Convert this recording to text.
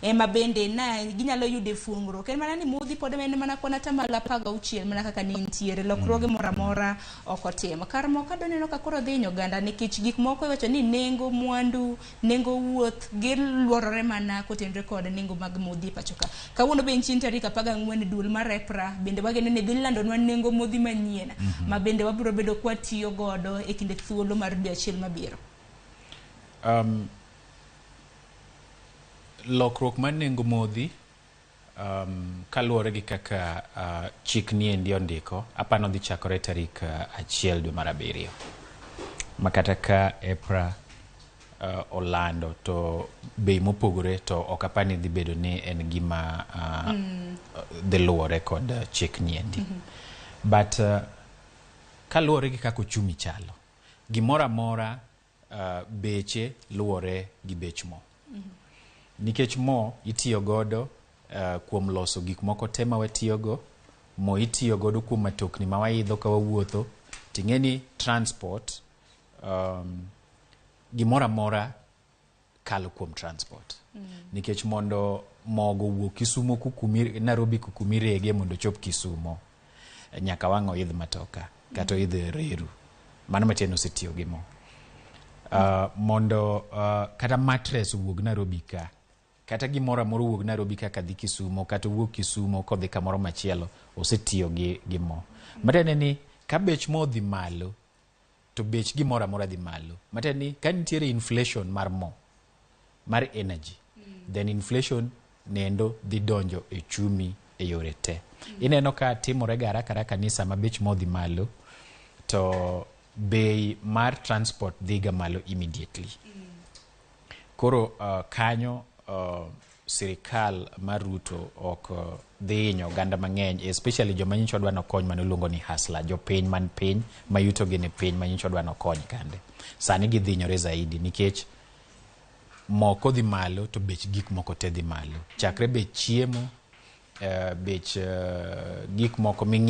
Ema bende na ginyalo yude fuongruok. En mana ni modhi pod en mana kwan 16% mana kaka ne nitiere lokruoge moro amora ok otim. Kar mo kado neno ka koro dhi hinyo oganda nikech gik moko iwacho ni nengo mwandu, nengo wuoth giluorore mana kotenore kod nengo mag modhi e pacho ka. Kawuono be en chieng' tarik 14 duol mar EPRA bende wageno ni dhi landonwa nengo modhi manyien ma bende wabiro bedo kwatiyo godo e kinde thuolo mar dwe achiel mabiro. Lokruok mar nengo modhi kaluwore gi kaka chik niendi ondiko, apano dhi chakore tarik 1 dwe mar 7. Ma kata ka EPRA olando to bei mopogore to ok apar ni dhi bedo ni en gima dhi luwore kod chik niendi. But kaluwore gi kaka uchumi chalo, gimoro amora beche luwore gi bech mo. Nikech mo itiyo godo kuom loso gik moko te ma watiyogo, mo itiyo godo kuom matokni ma waidho ka wawuotho, ting'e ni transport, gimoro amora kalo kuom transport. Nikech mondo mogo owuok Kisumo kukumi, Nairobi kukumirege mondo ochop Kisumo, nyaka wang' oidh matoka kata oidh reru. Mano matiende osetiyo gi mo. Mondo kata mattress owuog Nairobi ka, kata gimoro amora owuog Nairobi ka kadhi Kisumo, kata owuog Kisumo kodhi kamoro machielo, osetiyo gi mo. Matiende ni ka bech mo odhi malo, to bech gimoro amora dhi malo. Matiende ni ka nitiere inflation mar mo, mar energy, then inflation nendo dhi donjo e chumi e yore te. Ineno ka timore ga haraka haraka ni sama bech mo odhi malo, to bei mar transport dhi ga malo immediately. Koro kanyo sirikal mar Ruto ok dhi hinyo oganda mang'eny, especially joma nyocha odwa nokony mane iluongo ni hustler, jopiny man piny ma yuto gi ni piny ma nyocha odwa nokony kande. Sani gidhi hinyore zaidi nikech mo kodhi malo to bech gik moko te dhi malo. Chakre bech chiemo, bech gik moko ming'iewo.